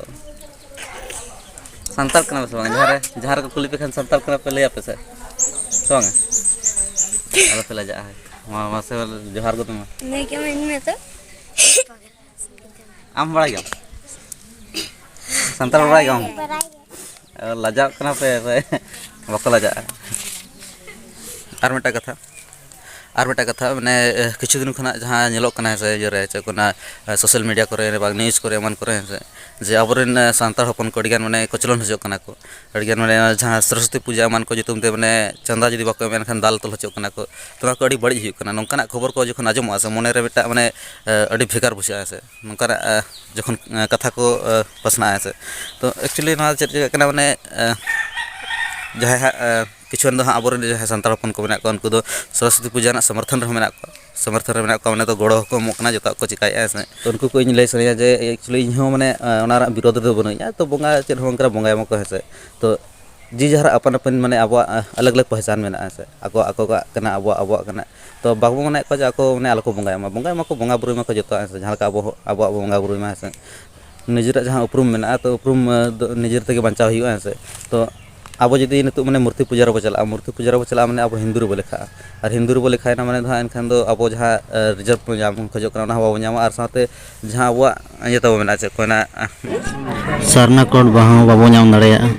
ᱥᱟᱱᱛᱟᱲ ᱠᱟᱱᱟ ᱯᱮ ᱥᱮ ᱵᱟᱝ? ᱡᱟᱦᱟᱸ ᱨᱮ, ᱡᱟᱦᱟᱸ ᱨᱮᱠᱚ ᱠᱩᱞᱤ ᱯᱮ ᱠᱷᱟᱱ ᱥᱟᱱᱛᱟᱲ ᱠᱟᱱᱟ ᱯᱮ ᱞᱟᱹᱭ ᱟᱯᱮ ᱥᱮ? ᱥᱮ ᱵᱟᱝᱟ? ᱟᱞᱚ ᱯᱮ ᱞᱟᱡᱟᱜᱼᱟ᱾ ᱢᱟ, ᱢᱟᱥᱮ ᱡᱚᱦᱟᱨ ᱜᱚᱫ ᱢᱮ᱾ ᱱᱩᱭ ᱜᱮ ᱢᱮᱱ ᱢᱮ ᱛᱚ᱾ ᱟᱢ ᱵᱟᱲᱟᱭ ᱜᱮᱭᱟᱢ? ᱥᱟᱱᱛᱟᱲ ᱵᱟᱲᱟᱭ ᱜᱮᱭᱟᱢ? ᱵᱟᱲᱟᱭ ᱜᱮ᱾ ᱞᱟᱡᱟᱜ ᱠᱟᱱᱟ ᱯᱮ, ᱯᱮ ᱵᱟᱠᱚ ᱞᱟᱡᱟᱜᱼᱟ᱾ ᱟᱨ ᱢᱤᱫᱴᱟᱝ ᱠᱟᱛᱷᱟ, ᱟᱨ ᱢᱤᱫᱴᱟᱝ ᱠᱟᱛᱷᱟ, ᱢᱟᱱᱮ, ᱠᱤᱪᱷᱩ ᱫᱤᱱ ᱠᱷᱚᱱᱟᱜ ᱡᱟᱦᱟᱸ ᱧᱮᱞᱚᱜ ᱠᱟᱱᱟ, ᱥᱮ ᱤᱭᱟᱹ ᱨᱮ, ᱪᱮᱫ ᱠᱚ ᱚᱱᱟ, social media ᱠᱚᱨᱮ ᱵᱟᱝ news ᱠᱚᱨᱮ ᱮᱢᱟᱱ ᱠᱚᱨᱮ, ᱦᱮᱸ ᱥᱮ, ᱡᱮ ᱟᱵᱚᱨᱮᱱ, ᱥᱟᱱᱛᱟᱲ ᱦᱚᱯᱚᱱ ᱠᱚ ᱟᱹᱰᱤᱜᱟᱱ, ᱢᱟᱱᱮ, ᱠᱚᱪᱞᱚᱱ ᱦᱚᱪᱚᱜ ᱠᱟᱱᱟ ᱠᱚ, ᱟᱹᱰᱤᱜᱟᱱ, ᱢᱟᱱᱮ, ᱡᱟᱦᱟᱸ ᱥᱚᱨᱚᱥᱚᱛᱤ ᱯᱩᱡᱟᱹ ᱮᱢᱟᱱ ᱠᱚ ᱧᱩᱛᱩᱢ ᱛᱮ, ᱢᱟᱱᱮ, ᱪᱟᱸᱫᱟ ᱡᱩᱫᱤ ᱵᱟᱠᱚ ᱮᱢᱟ, ᱮᱱᱠᱷᱟᱱ ᱫᱟᱞ ᱛᱚᱞ ᱦᱚᱪᱚᱜ ᱠᱟᱱᱟ ᱠᱚ᱾ ᱛᱚ, ᱱᱚᱣᱟ ᱠᱚ ᱟᱹᱰᱤ ᱵᱟᱹᱲᱤᱡ ᱦᱩᱭᱩᱜ ᱠᱟᱱᱟ᱾ ᱱᱚᱝᱠᱟᱱᱟᱜ ᱠᱷᱚᱵᱚᱨ ᱠᱚ ᱡᱚᱠᱷᱚᱱ ᱟᱸᱡᱚᱢᱚᱜᱼᱟ ᱥᱮ, ᱢᱚᱱᱮᱨᱮ ᱢᱤᱫᱴᱟᱝ, ᱢᱟᱱᱮ, ᱟᱹᱰᱤ ᱵᱷᱮᱜᱟᱨ ᱵᱩᱡᱷᱟᱹᱜᱼᱟ ᱥᱮ᱾ ᱱᱚᱝᱠᱟᱱᱟᱜ, ᱟ, ᱡᱚᱠᱷᱚᱱ, ᱟ, ᱠᱟᱛᱷᱟ ᱠᱚ, ᱟ, ᱯᱟᱥᱱᱟᱜᱼᱟ ᱥᱮ᱾ ᱛᱚ, actually ᱱᱚᱣᱟ ᱪᱮᱫ ᱪᱤᱠᱟᱹᱜ ᱠᱟᱱᱟ, ᱢᱟᱱᱮ, ᱟ, ᱡᱟᱦᱟᱸᱭ ᱦᱟᱸᱜ, ᱟ, ᱠᱤᱪᱷᱩ ᱜᱟᱱ ᱫᱚ ᱦᱟᱸᱜ ᱟᱵᱚᱨᱮᱱ ᱡᱟᱦᱟᱸᱭ ᱥᱟᱱᱛᱟᱲ ᱦᱚᱯᱚᱱ ᱠᱚ ᱢᱮᱱᱟᱜ ᱠᱚᱣᱟ, ᱩᱱᱠᱩ ᱫᱚ ᱥᱚᱨᱚᱥᱚᱛᱤ ᱯᱩᱡᱟᱹ ᱨᱮᱱᱟᱜ ᱥᱚᱢᱚᱨᱛᱷᱚᱱ ᱨᱮᱦᱚᱸ ᱢᱮᱱᱟᱜ ᱠᱚᱣᱟ, ᱥᱚᱢᱚᱨᱛᱷᱚᱱ ᱨᱮ ᱢᱮᱱᱟᱜ ᱠᱚᱣᱟ, ᱢᱟᱱᱮ ᱫᱚ ᱜᱚᱲᱚ ᱦᱚᱸᱠᱚ ᱮᱢᱚᱜ ᱠᱟᱱᱟ, ᱡᱚᱛᱚᱣᱟᱜ ᱠᱚ ᱪᱤᱠᱟᱹᱭᱮᱫᱼᱟ ᱥᱮ᱾ ᱛᱚ, ᱩᱱᱠᱩ ᱠᱚ ᱤᱧ ᱞᱟᱹᱭ ᱥᱟᱱᱟᱧᱟ ᱡᱮ actually ᱤᱧ ᱦᱚᱸ, ᱢᱟᱱᱮ, ᱟ, ᱚᱱᱟ ᱨᱮᱱᱟᱜ ᱵᱤᱨᱳᱫᱷ ᱨᱮᱫᱚ ᱵᱟᱹᱱᱩᱧᱟ, ᱛᱚ ᱵᱚᱸᱜᱟ ᱪᱮᱫ ᱦᱚᱸ ᱵᱟᱝ ᱠᱟᱱᱟ, ᱵᱚᱸᱜᱟᱭ ᱢᱟᱠᱚ, ᱦᱮᱸ ᱥᱮ᱾ ᱛᱚ, ᱡᱮ ᱡᱟᱦᱟᱨ ᱟᱯᱟᱱ ᱟᱹᱯᱤᱱ, ᱢᱟᱱᱮ, ᱟᱵᱚᱣᱟᱜ, ᱟ, ᱟᱞᱟᱜᱽ ᱟᱞᱟᱜᱽ ᱯᱮᱦᱪᱟᱱ ᱢᱮᱱᱟᱜᱼᱟ, ᱦᱮᱸ ᱥᱮ᱾ ᱟᱠᱚ, ᱟᱠᱚᱣᱟᱜ ᱠᱟᱱᱟ, ᱟᱵᱚᱣᱟᱜ, ᱟᱵᱚᱣᱟᱜ ᱠᱟᱱᱟ᱾ ᱛᱚ, ᱵᱟᱵᱚ ᱢᱟᱱᱟᱭᱮᱫ ᱠᱚᱣᱟ ᱡᱮ ᱟᱠᱚ, ᱢᱟᱱᱮ, ᱟᱞᱚ ᱠᱚ ᱵᱚᱸᱜᱟᱭ ᱢᱟ᱾ ᱵᱚᱸᱜᱟᱭ ᱢᱟᱠᱚ, ᱵᱚᱸᱜᱟ ᱵᱩᱨᱩᱭ ᱢᱟᱠᱚ ᱡᱚᱛᱚᱣᱟᱜ, ᱦᱮᱸ ᱥᱮ᱾ ᱡᱟᱦᱟᱸ ᱞᱮᱠᱟ ᱟᱵᱚ ᱦᱚᱸ ᱟᱵᱚᱣᱟᱜ ᱵᱚ ᱵᱚᱸᱜᱟ ᱵᱩᱨᱩᱭ ᱢᱟ, ᱦᱮᱸ ᱥᱮ᱾ ᱱᱤᱡᱮᱨᱟᱜ ᱡᱟᱦᱟᱸ ᱩᱯᱨᱩᱢ ᱢᱮᱱᱟᱜᱼᱟ, ᱛᱚ, ᱩᱯᱨᱩᱢ, ᱟ, ᱫᱚ ᱱᱤᱡᱮᱨ ᱛᱮᱜᱮ ᱵᱟᱧᱪᱟᱣ ᱦᱩᱭᱩᱜᱼᱟ, ᱦᱮᱸ ᱥᱮ᱾ ᱛᱚ, ᱟᱵᱚ ᱡᱩᱫᱤ ᱱᱤᱛᱚᱜ ᱢᱟᱱᱮ ᱢᱩᱨᱛᱤ ᱯᱩᱡᱟᱹ ᱨᱮᱵᱚ ᱪᱟᱞᱟᱜᱼᱟ, ᱢᱩᱨᱛᱤ ᱯᱩᱡᱟᱹ ᱨᱮᱵᱚ ᱪᱟᱞᱟᱜᱼᱟ ᱢᱟᱱᱮ ᱟᱵᱚ ᱦᱤᱱᱫᱩ ᱨᱮᱵᱚ ᱞᱮᱠᱷᱟᱜᱼᱟ᱾ ᱟᱨ ᱦᱤᱱᱫᱩ ᱨᱮᱵᱚ ᱞᱮᱠᱷᱟᱭᱮᱱᱟ ᱢᱟᱱᱮ ᱫᱚ ᱦᱟᱸᱜ ᱮᱱᱠᱷᱟᱱ ᱫᱚ ᱟᱵᱚ ᱡᱟᱦᱟᱸ, ᱮ, reserve ᱵᱚᱱ ᱧᱟᱢ, ᱠᱷᱚᱡᱚᱜ ᱠᱟᱱᱟ, ᱚᱱᱟ ᱦᱚᱸ ᱵᱟᱵᱚ ᱧᱟᱢᱟ᱾ ᱟᱨ ᱥᱟᱶᱛᱮ ᱡᱟᱦᱟᱸ ᱟᱵᱚᱣᱟᱜ ᱤᱭᱟᱹ ᱛᱟᱵᱚ ᱢᱮᱱᱟᱜᱼᱟ, ᱪᱮᱫ ᱠᱚ ᱢᱮᱱᱟ, ᱥᱟᱨᱱᱟ code ᱵᱟᱦᱟ ᱦᱚᱸ ᱵᱟᱵᱚ ᱧᱟᱢ ᱫᱟᱲᱮᱭᱟᱜᱼᱟ᱾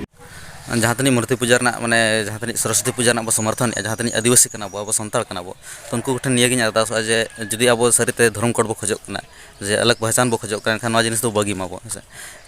ᱡᱟᱦᱟᱸ ᱛᱤᱱᱟᱹᱜ ᱢᱩᱨᱛᱤ ᱯᱩᱡᱟᱹ ᱨᱮᱱᱟᱜ, ᱢᱟᱱᱮ ᱡᱟᱦᱟᱸ ᱛᱤᱱᱟᱹᱜ ᱥᱚᱨᱚᱥᱚᱛᱤ ᱯᱩᱡᱟᱹ ᱨᱮᱱᱟᱜ ᱵᱚ ᱥᱚᱢᱚᱨᱛᱷᱚᱱᱮᱜᱼᱟ, ᱡᱟᱦᱟᱸ ᱛᱤᱱᱟᱹᱜ ᱟᱹᱫᱤᱵᱟᱹᱥᱤ ᱠᱟᱱᱟ ᱵᱚ, ᱟᱵᱚ ᱥᱟᱱᱛᱟᱲ ᱠᱟᱱᱟ ᱵᱚ, ᱛᱚ ᱩᱱᱠᱩ ᱠᱚᱴᱷᱮᱱ ᱱᱤᱭᱟᱹ ᱜᱤᱧ ᱟᱨᱫᱟᱥᱚᱜᱼᱟ ᱡᱮ ᱡᱩᱫᱤ ᱟᱵᱚ ᱥᱟᱹᱨᱤᱛᱮ ᱫᱷᱚᱨᱚᱢ code ᱵᱚ ᱠᱷᱚᱡᱚᱜ ᱠᱟᱱᱟ, ᱡᱮ ᱟᱞᱟᱜᱽ ᱯᱮᱦᱪᱟᱱ ᱵᱚ ᱠᱷᱚᱡᱚᱜ ᱠᱟᱱᱟ, ᱮᱱᱠᱷᱟᱱ ᱱᱚᱣᱟ ᱡᱤᱱᱤᱥ ᱫᱚ ᱵᱟᱹᱜᱤ ᱢᱟᱵᱚ, ᱦᱮᱸ ᱥᱮ?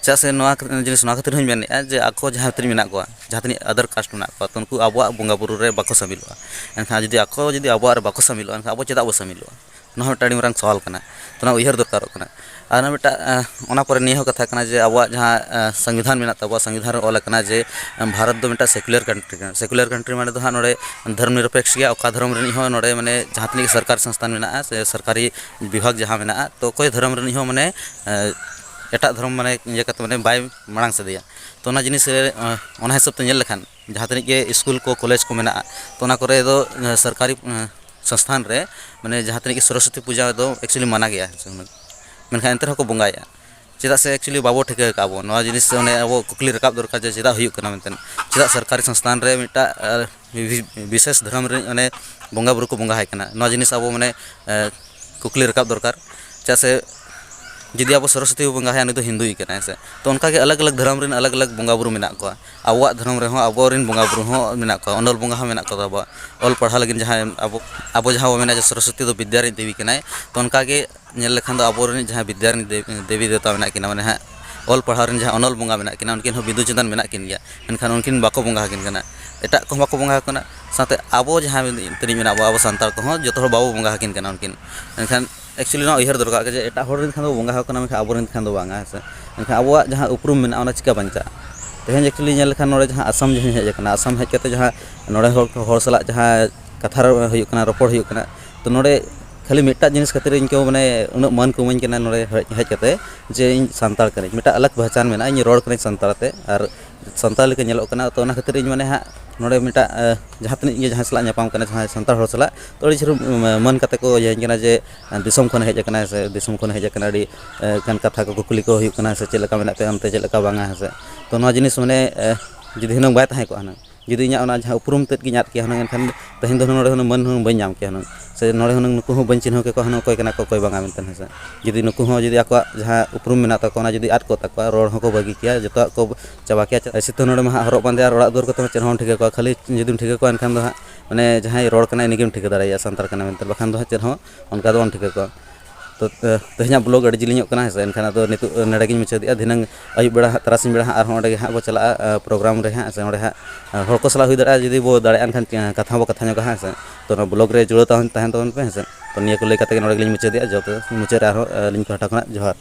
ᱪᱮᱫᱟᱜ ᱥᱮ ᱱᱚᱣᱟ ᱠᱷᱟᱹᱛᱤᱨ, ᱡᱤᱱᱤᱥ ᱱᱚᱣᱟ ᱠᱷᱟᱹᱛᱤᱨ ᱦᱚᱸᱧ ᱢᱮᱱᱮᱫᱼᱟ ᱡᱮ ᱟᱠᱚ ᱡᱟᱦᱟᱸ ᱛᱤᱱᱟᱹᱜ ᱢᱮᱱᱟᱜ ᱠᱚᱣᱟ, ᱡᱟᱦᱟᱸ ᱛᱤᱱᱟᱹᱜ other caste ᱢᱮᱱᱟᱜ ᱠᱚᱣᱟ, ᱛᱚ ᱩᱱᱠᱩ ᱟᱵᱚᱣᱟᱜ ᱵᱚᱸᱜᱟ ᱵᱩᱨᱩ ᱨᱮ ᱵᱟᱠᱚ ᱥᱟᱹᱢᱤᱞᱚᱜᱼᱟ᱾ ᱮᱱᱠᱷᱟᱱ ᱡᱩᱫᱤ ᱟᱠᱚ ᱡᱩᱫᱤ ᱟᱵᱚᱣᱟᱜ ᱨᱮ ᱵᱟᱠᱚ ᱥᱟᱹᱢᱤᱞᱚᱜᱼᱟ, ᱮᱱᱠᱷᱟᱱ ᱟᱵᱚ ᱪᱮᱫᱟᱜ ᱵᱚ ᱥᱟᱹᱢᱤᱞᱚᱜᱼᱟ? ᱚᱱᱟ ᱦᱚᱸ ᱢᱤᱫᱴᱟᱝ ᱟᱹᱰᱤ ᱢᱟᱨᱟᱝ ᱥᱟᱣᱟᱞ ᱠᱟᱱᱟ᱾ ᱛᱚ ᱚᱱᱟ ᱩᱭᱦᱟᱹᱨ ᱫᱚᱨᱠᱟᱨᱚᱜ ᱠᱟᱱᱟ᱾ ᱟᱨ ᱚᱱᱟ ᱢᱤᱫᱴᱟᱝ, ᱟᱸ, ᱚᱱᱟ ᱯᱚᱨᱮ ᱱᱤᱭᱟᱹ ᱦᱚᱸ ᱠᱟᱛᱷᱟ ᱠᱟᱱᱟ ᱡᱮ ᱟᱵᱚᱣᱟᱜ ᱡᱟᱦᱟᱸ, ᱟᱸ, ᱥᱚᱝᱵᱤᱫᱷᱟᱱ ᱢᱮᱱᱟᱜ ᱛᱟᱵᱚᱣᱟ, ᱥᱚᱝᱵᱤᱫᱷᱟᱱ ᱨᱮ ᱚᱞ ᱟᱠᱟᱱᱟ ᱡᱮ, ᱟᱸ, ᱵᱷᱟᱨᱚᱛ ᱫᱚ ᱢᱤᱫᱴᱟᱝ secular country ᱠᱟᱱᱟ᱾ Secular country ᱢᱟᱱᱮ ᱫᱚ ᱦᱟᱸᱜ ᱱᱚᱰᱮ ᱫᱷᱚᱨᱢ ᱱᱤᱨᱚᱯᱮᱠᱥ ᱜᱮᱭᱟ, ᱚᱠᱟ ᱫᱷᱚᱨᱚᱢ ᱨᱤᱱᱤᱡ ᱦᱚᱸ ᱱᱚᱰᱮ ᱢᱟᱱᱮ ᱡᱟᱦᱟᱸ ᱛᱤᱱᱟᱹᱜ ᱜᱮ ᱥᱚᱨᱠᱟᱨ ᱥᱚᱝᱥᱛᱷᱟᱱ ᱢᱮᱱᱟᱜᱼᱟ ᱥᱮ ᱥᱚᱨᱠᱟᱨᱤ ᱵᱤᱵᱷᱟᱜᱽ ᱡᱟᱦᱟᱸ ᱢᱮᱱᱟᱜᱼᱟ, ᱛᱚ ᱚᱠᱚᱭ ᱫᱷᱚᱨᱚᱢ ᱨᱤᱱᱤᱡ ᱦᱚᱸ ᱢᱟᱱᱮ, ᱟᱸ, ᱮᱴᱟᱜ ᱫᱷᱚᱨᱚᱢ ᱢᱟᱱᱮ ᱤᱭᱟᱹ ᱠᱟᱛᱮ ᱢᱟᱱᱮ ᱵᱟᱭ ᱢᱟᱲᱟᱝ ᱥᱮᱫᱮᱭᱟ᱾ ᱛᱚ ᱚᱱᱟ ᱡᱤᱱᱤᱥ ᱨᱮ, ᱟᱸ, ᱚᱱᱟ ᱦᱤᱥᱟᱹᱵ ᱛᱮ ᱧᱮᱞ ᱞᱮᱠᱷᱟᱱ ᱡᱟᱦᱟᱸ ᱛᱤᱱᱟᱹᱜ ᱜᱮ ᱥᱠᱩᱞ ᱠᱚ, ᱠᱚᱞᱮᱡᱽ ᱠᱚ ᱢᱮᱱᱟᱜᱼᱟ, ᱛᱚ ᱚᱱᱟ ᱠᱚᱨᱮ ᱫᱚ, ᱟᱸ, ᱥᱚᱨᱠᱟᱨᱤ, ᱟᱸ, ᱥᱚᱝᱥᱛᱷᱟᱱ ᱨᱮ ᱢᱟᱱᱮ ᱡᱟᱦᱟᱸ ᱛᱤᱱᱟᱹᱜ ᱜᱮ ᱥᱚᱨᱚᱥᱚᱛᱤ ᱯᱩᱡᱟᱹ ᱫᱚ actually ᱢᱟᱱᱟ ᱜᱮᱭᱟ, ᱢᱮᱱᱠᱷᱟᱱ ᱮᱱᱛᱮ ᱨᱮᱦᱚᱸ ᱠᱚ ᱵᱚᱸᱜᱟᱭᱮᱫᱼᱟ᱾ ᱪᱮᱫᱟᱜ ᱥᱮ actually ᱵᱟᱵᱚ ᱴᱷᱤᱠᱟᱹ ᱟᱠᱟᱫᱼᱟ ᱵᱚ᱾ ᱱᱚᱣᱟ ᱡᱤᱱᱤᱥ ᱚᱱᱮ ᱟᱵᱚ ᱠᱩᱠᱞᱤ ᱨᱟᱠᱟᱵ ᱫᱚᱨᱠᱟᱨ ᱡᱮ ᱪᱮᱫᱟᱜ ᱦᱩᱭᱩᱜ ᱠᱟᱱᱟ ᱢᱮᱱᱛᱮ, ᱪᱮᱫᱟᱜ ᱥᱚᱨᱠᱟᱨᱤ ᱥᱚᱝᱥᱛᱷᱟᱱ ᱨᱮ ᱢᱤᱫᱴᱟᱜ, ᱟᱸ, ᱵᱤ-, ᱵᱤᱥᱮᱥ ᱫᱷᱚᱨᱚᱢ ᱨᱮᱱ ᱚᱱᱮ ᱵᱚᱸᱜᱟ ᱵᱩᱨᱩ ᱠᱚ ᱵᱚᱸᱜᱟ ᱟᱭ ᱠᱟᱱᱟ? ᱱᱚᱣᱟ ᱡᱤᱱᱤᱥ ᱟᱵᱚ ᱢᱟᱱᱮ, ᱟᱸ, ᱠᱩᱠᱞᱤ ᱨᱟᱠᱟᱵ ᱫᱚᱨᱠᱟᱨ᱾ ᱪᱮᱫᱟᱜ ᱥᱮ ᱡᱩᱫᱤ ᱟᱵᱚ ᱥᱚᱨᱚᱥᱚᱛᱤ ᱵᱚ ᱵᱚᱸᱜᱟ ᱟᱭᱟ, ᱩᱱᱤ ᱫᱚ ᱦᱤᱱᱫᱩᱭ ᱠᱟᱱᱟᱭ, ᱦᱮᱸ ᱥᱮ? ᱛᱚ ᱚᱱᱠᱟ ᱜᱮ ᱟᱞᱟᱜᱽ ᱟᱞᱟᱜᱽ ᱫᱷᱚᱨᱚᱢ ᱨᱮᱱ ᱟᱞᱟᱜᱽ ᱟᱞᱟᱜᱽ ᱵᱚᱸᱜᱟ ᱵᱩᱨᱩ ᱢᱮᱱᱟᱜ ᱠᱚᱣᱟ᱾ ᱟᱵᱚᱣᱟᱜ ᱫᱷᱚᱨᱚᱢ ᱨᱮᱦᱚᱸ ᱟᱵᱚᱨᱮᱱ ᱵᱚᱸᱜᱟ ᱵᱩᱨᱩ ᱦᱚᱸ ᱢᱮᱱᱟᱜ ᱠᱚᱣᱟ, ᱚᱱᱚᱞ ᱵᱚᱸᱜᱟ ᱦᱚᱸ ᱢᱮᱱᱟᱜ ᱠᱚ ᱛᱟᱵᱚᱣᱟ᱾ ᱚᱞ ᱯᱟᱲᱦᱟᱣ ᱞᱟᱹᱜᱤᱫ ᱡᱟᱦᱟᱸᱭ ᱟᱵᱚ, ᱟᱵᱚ ᱡᱟᱦᱟᱸ ᱵᱚ ᱢᱮᱱᱟ ᱡᱮ ᱥᱚᱨᱚᱥᱚᱛᱤ ᱫᱚ ᱵᱤᱫᱽᱭᱟ ᱨᱤᱱᱤᱡ ᱫᱮᱵᱤ ᱠᱟᱱᱟᱭ, ᱛᱚ ᱚᱱᱠᱟ ᱜᱮ ᱧᱮᱞ ᱞᱮᱠᱷᱟᱱ ᱫᱚ ᱟᱵᱚᱨᱮᱱ ᱡᱟᱦᱟᱸᱭ ᱵᱤᱫᱽᱭᱟ ᱨᱤᱱᱤᱡ ᱫᱮᱵ-, ᱫᱮᱵᱤ ᱫᱮᱵᱛᱟ ᱢᱮᱱᱟᱜ ᱠᱤᱱᱟ, ᱢᱟᱱᱮ ᱦᱟᱸᱜ ᱚᱞ ᱯᱟᱲᱦᱟᱣ ᱨᱮᱱ ᱡᱟᱦᱟᱸ ᱚᱱᱚᱞ ᱵᱚᱸᱜᱟ ᱢᱮᱱᱟᱜ ᱠᱤᱱᱟ, ᱩᱱᱠᱤᱱ ᱦᱚᱸ ᱵᱤᱫᱩ ᱪᱟᱸᱫᱟᱱ ᱢᱮᱱᱟᱜ ᱠᱤᱱ ᱜᱮᱭᱟ, ᱢᱮᱱᱠᱷᱟᱱ ᱩᱱᱠᱤᱱ ᱵᱟᱠᱚ ᱵᱚᱸᱜᱟ ᱟᱹᱠᱤᱱ ᱠᱟᱱᱟ, ᱮᱴᱟᱜ ᱠᱚᱦᱚᱸ ᱵᱟᱠᱚ ᱵᱚᱸᱜᱟ ᱟᱠᱚ ᱠᱟᱱᱟ᱾ ᱥᱟᱶᱛᱮ ᱟᱵᱚ ᱡᱟᱦᱟᱸ ᱛᱤᱱᱟᱹᱜ ᱢᱮᱱᱟᱜ ᱵᱚ, ᱟᱵᱚ ᱥᱟᱱᱛᱟᱲ ᱠᱚᱦᱚᱸ ᱡᱚᱛᱚ ᱦᱚᱲ ᱵᱟᱵᱚ ᱵᱚᱸᱜᱟ ᱟᱹᱠᱤᱱ ᱠᱟᱱᱟ ᱩᱱᱠᱤᱱ᱾ ᱢᱮᱱᱠᱷᱟᱱ actually ᱱᱚᱣᱟ ᱩᱭᱦᱟᱹᱨ ᱫᱚᱨᱠᱟᱨ ᱡᱮ ᱮᱴᱟᱜ ᱦᱚᱲ ᱨᱮᱱ ᱠᱷᱟᱱ ᱫᱚ ᱵᱚᱸᱜᱟ ᱟᱠᱚ ᱠᱟᱱᱟ, ᱢᱮᱱᱠᱷᱟᱱ ᱟᱵᱚᱨᱮᱱ ᱠᱷᱟᱱ ᱫᱚ ᱵᱟᱝᱟ, ᱦᱮᱸ ᱥᱮ? ᱢᱮᱱᱠᱷᱟᱱ ᱟᱵᱚᱣᱟᱜ ᱡᱟᱦᱟᱸ ᱩᱯᱨᱩᱢ ᱢᱮᱱᱟᱜᱼᱟ, ᱚᱱᱟ ᱪᱤᱠᱟ ᱵᱟᱧᱪᱟᱜᱼᱟ? ᱛᱮᱦᱮᱧ actually ᱧᱮᱞ ᱞᱮᱠᱷᱟᱱ ᱱᱚᱰᱮ ᱡᱟᱦᱟᱸ ᱟᱥᱟᱢ ᱡᱟᱦᱟᱸᱧ ᱦᱮᱡ ᱟᱠᱟᱱᱟ, ᱟᱥᱟᱢ ᱦᱮᱡ ᱠᱟᱛᱮ ᱡᱟᱦᱟᱸ ᱱᱚᱰᱮ ᱦᱚᱲ, ᱦᱚᱲ ᱥᱟᱞᱟᱜ ᱡᱟᱦᱟᱸ ᱠᱟᱛᱷᱟ ᱨᱚ-, ᱦᱩᱭᱩᱜ ᱠᱟᱱᱟ, ᱨᱚᱯᱚᱲ ᱦᱩᱭᱩᱜ ᱠᱟᱱᱟ, ᱛᱚ ᱱᱚᱰᱮ ᱠᱷᱟᱹᱞᱤ ᱢᱤᱫᱴᱟᱜ ᱡᱤᱱᱤᱥ ᱠᱷᱟᱹᱛᱤᱨ ᱤᱧ ᱠᱚ ᱢᱟᱱᱮ ᱩᱱᱟᱹᱜ ᱢᱟᱹᱱ ᱠᱚ ᱤᱢᱟᱹᱧ ᱠᱟᱱᱟ ᱱᱚᱰᱮ ᱦᱮᱡ, ᱦᱮᱡ ᱠᱟᱛᱮ, ᱡᱮ ᱤᱧ ᱥᱟᱱᱛᱟᱲ ᱠᱟᱹᱱᱟᱹᱧ, ᱢᱤᱫᱴᱟᱜ ᱟᱞᱟᱜᱽ ᱯᱮᱦᱪᱟᱱ ᱢᱮᱱᱟᱜᱼᱟ, ᱤᱧ ᱨᱚᱲ ᱠᱟᱹᱱᱟᱹᱧ ᱥᱟᱱᱛᱟᱲ ᱛᱮ ᱟᱨ ᱥᱟᱱᱛᱟᱲ ᱞᱮᱠᱟ ᱧᱮᱞᱚᱜ ᱠᱟᱱᱟ᱾ ᱛᱚ ᱚᱱᱟ ᱠᱷᱟᱹᱛᱤᱨ ᱤᱧ ᱢᱟᱱᱮ ᱦᱟᱸᱜ ᱱᱚᱰᱮ ᱢᱤᱫᱴᱟᱜ, ᱟᱸ, ᱡᱟᱦᱟᱸ ᱛᱤᱱᱟᱹᱜ ᱜᱮ ᱡᱟᱦᱟᱸᱭ ᱥᱟᱞᱟᱜ ᱧᱟᱯᱟᱢ ᱠᱟᱱᱟ, ᱡᱟᱦᱟᱸᱭ ᱥᱟᱱᱛᱟᱲ ᱦᱚᱲ ᱥᱟᱞᱟᱜ, ᱛᱚ ᱟᱹᱰᱤ ᱪᱮᱦᱨᱟ, ᱩᱢ, ᱢᱟᱹᱱ ᱠᱟᱛᱮ ᱠᱚ ᱤᱭᱟᱹᱧ ᱠᱟᱱᱟ ᱡᱮ, ᱟᱸ, ᱫᱤᱥᱚᱢ ᱠᱷᱚᱱ ᱦᱮᱡ ᱟᱠᱟᱱᱟᱭ ᱥᱮ ᱫᱤᱥᱚᱢ ᱠᱷᱚᱱ ᱦᱮᱡ ᱟᱠᱟᱱᱟ, ᱟᱹᱰᱤ, ᱟᱸ, ᱜᱟᱱ ᱠᱟᱛᱷᱟ ᱠᱚ ᱠᱩᱠᱞᱤ ᱠᱚ ᱦᱩᱭᱩᱜ ᱠᱟᱱᱟ ᱥᱮ ᱪᱮᱫ ᱞᱮᱠᱟ ᱢᱮᱱᱟᱜ ᱯᱮᱭᱟ ᱚᱱᱛᱮ, ᱪᱮᱫ ᱞᱮᱠᱟ ᱵᱟᱝᱟ, ᱦᱮᱸ ᱥᱮ? ᱛᱚ ᱱᱚᱣᱟ ᱡᱤᱱᱤᱥ ᱢᱟᱱᱮ, ᱟᱸ, ᱡᱩᱫᱤ ᱦᱩᱱᱟᱹᱝ ᱵᱟᱭ ᱛᱟᱦᱮᱸ ᱠᱚᱜᱼᱟ ᱦᱩᱱᱟᱹᱝ, ᱡᱩᱫᱤ ᱤᱧᱟᱹᱜ ᱚᱱᱟ ᱡᱟᱦᱟᱸ ᱩᱯᱨᱩᱢ ᱛᱮᱫ ᱜᱤᱧ ᱟᱫ ᱠᱮᱭᱟ ᱦᱩᱱᱟᱹᱝ, ᱮᱱᱠᱷᱟᱱ ᱛᱮᱦᱮᱧ ᱫᱚ ᱦᱩᱱᱟᱹᱝ ᱱᱚᱰᱮ ᱦᱩᱱᱟᱹᱝ ᱢᱟᱹᱱ ᱦᱩᱱᱟᱹᱝ ᱵᱟᱹᱧ ᱧᱟᱢ ᱠᱮᱭᱟ ᱦᱩᱱᱟᱹᱝ, ᱥᱮ ᱱᱚᱰᱮ ᱦᱩᱱᱟᱹᱝ ᱱᱩᱠᱩ ᱦᱚᱸ ᱵᱟᱹᱧ ᱪᱤᱱᱦᱟᱹᱣ ᱠᱮᱠᱚᱣᱟ ᱦᱩᱱᱟᱹᱝ ᱚᱠᱚᱭ ᱠᱟᱱᱟ ᱠᱚ ᱚᱠᱚᱭ ᱵᱟᱝᱟ ᱢᱮᱱᱛᱮ, ᱦᱮᱸ ᱥᱮ᱾ ᱡᱩᱫᱤ ᱱᱩᱠᱩ ᱦᱚᱸ ᱡᱩᱫᱤ ᱟᱠᱚᱣᱟᱜ ᱡᱟᱦᱟᱸ ᱩᱯᱨᱩᱢ ᱢᱮᱱᱟᱜ ᱛᱟᱠᱚᱣᱟ, ᱚᱱᱟ ᱡᱩᱫᱤ ᱟᱫ ᱠᱚᱜ ᱛᱟᱠᱚᱣᱟ, ᱨᱚᱲ ᱦᱚᱸᱠᱚ ᱵᱟᱹᱜᱤ ᱠᱮᱭᱟ, ᱡᱚᱛᱚᱣᱟᱜ ᱠᱚ ᱪᱟᱵᱟ ᱠᱮᱭᱟ᱾ ᱮᱭᱥᱮ ᱛᱚ ᱱᱚᱰᱮ ᱢᱟ ᱦᱟᱸᱜ ᱦᱚᱨᱚᱜ ᱵᱟᱸᱫᱮ ᱟᱨ ᱚᱲᱟᱜ ᱫᱩᱣᱟᱹᱨ ᱠᱚᱛᱮ ᱦᱚᱸ ᱪᱮᱫ ᱦᱚᱸ ᱵᱟᱢ ᱴᱷᱤᱠᱟᱹ ᱠᱚᱣᱟ, ᱠᱷᱟᱹᱞᱤ ᱡᱩᱫᱤᱢ ᱴᱷᱤᱠᱟᱹ ᱠᱚᱣᱟ ᱮᱱᱠᱷᱟᱱ ᱫᱚ ᱦᱟᱸᱜ ᱢᱟᱱᱮ ᱡᱟᱦᱟᱸᱭ ᱨᱚᱲ ᱠᱟᱱᱟᱭ ᱩᱱᱤᱜᱮᱢ ᱴᱷᱤᱠᱟᱹ ᱫᱟᱲᱮᱭᱟᱜᱼᱟ ᱥᱟᱱᱛᱟᱲ ᱠᱟᱱᱟᱭ ᱢᱮᱱᱛᱮ, ᱵᱟᱠᱷᱟᱱ ᱫᱚ ᱦᱟᱸᱜ ᱪᱮᱫ ᱦᱚᱸ ᱚᱱᱠᱟ ᱫᱚ ᱵᱟᱢ ᱴᱷᱤᱠᱟᱹ ᱠᱚᱣᱟ᱾ ᱛᱚ, ᱛᱮ-, ᱛᱮᱦᱮᱧᱟᱜ ᱵᱞᱚᱜ ᱟᱹᱰᱤ ᱡᱤᱞᱤᱧᱚᱜ ᱠᱟᱱᱟ, ᱦᱮᱸ ᱥᱮ᱾ ᱮᱱᱠᱷᱟᱱ ᱟᱫᱚ ᱱᱤᱛᱚᱜ ᱱᱚᱰᱮ ᱜᱤᱧ ᱢᱩᱪᱟᱹᱫᱮᱜᱼᱟ᱾ ᱫᱷᱤᱱᱟᱹᱝ ᱟᱹᱭᱩᱵ ᱵᱮᱲᱟ ᱦᱟᱸᱜ, ᱛᱟᱨᱟᱥᱤᱧ ᱵᱮᱲᱟ ᱦᱟᱸᱜ ᱟᱨᱦᱚᱸ ᱚᱸᱰᱮ ᱜᱮ ᱦᱟᱸᱜ ᱵᱚ ᱪᱟᱞᱟᱜᱼᱟ, ᱟ, ᱯᱨᱳᱜᱨᱟᱢ ᱨᱮ ᱦᱟᱸᱜ, ᱥᱮ ᱚᱸᱰᱮ ᱦᱟᱸᱜ, ᱟ, ᱦᱚᱲ ᱠᱚ ᱥᱟᱞᱟᱜ ᱦᱩᱭ ᱫᱟᱲᱮᱭᱟᱜᱼᱟ, ᱡᱩᱫᱤ ᱵᱚ ᱫᱟᱲᱮᱭᱟᱜᱼᱟ ᱮᱱᱠᱷᱟᱱ, ᱟ, ᱠᱟᱛᱷᱟ ᱦᱚᱸ ᱵᱚ ᱠᱟᱛᱷᱟ ᱧᱚᱜᱟ ᱦᱟᱸᱜ, ᱦᱮᱸ ᱥᱮ᱾ ᱛᱚ, ᱱᱚᱣᱟ ᱵᱞᱚᱜ ᱨᱮ ᱡᱩᱲᱟᱹᱣ ᱛᱟᱦᱮᱱ, ᱛᱟᱦᱮᱱ ᱛᱟᱵᱚᱱ ᱯᱮ, ᱦᱮᱸ ᱥᱮ᱾ ᱛᱚ, ᱱᱤᱭᱟᱹ ᱠᱚ ᱞᱟᱹᱭ ᱠᱟᱛᱮ ᱜᱮ ᱱᱚᱰᱮ ᱜᱮᱞᱤᱧ ᱢᱩᱪᱟᱹᱫᱮᱜᱼᱟ᱾ ᱡᱚᱛᱚ ᱢᱩᱪᱟᱹᱫ ᱨᱮ ᱟᱨᱦᱚᱸ, ᱟ, ᱟᱹᱞᱤᱧ ᱯᱟᱦᱴᱟ ᱠᱷᱚᱱᱟᱜ ᱡᱚᱦᱟᱨ᱾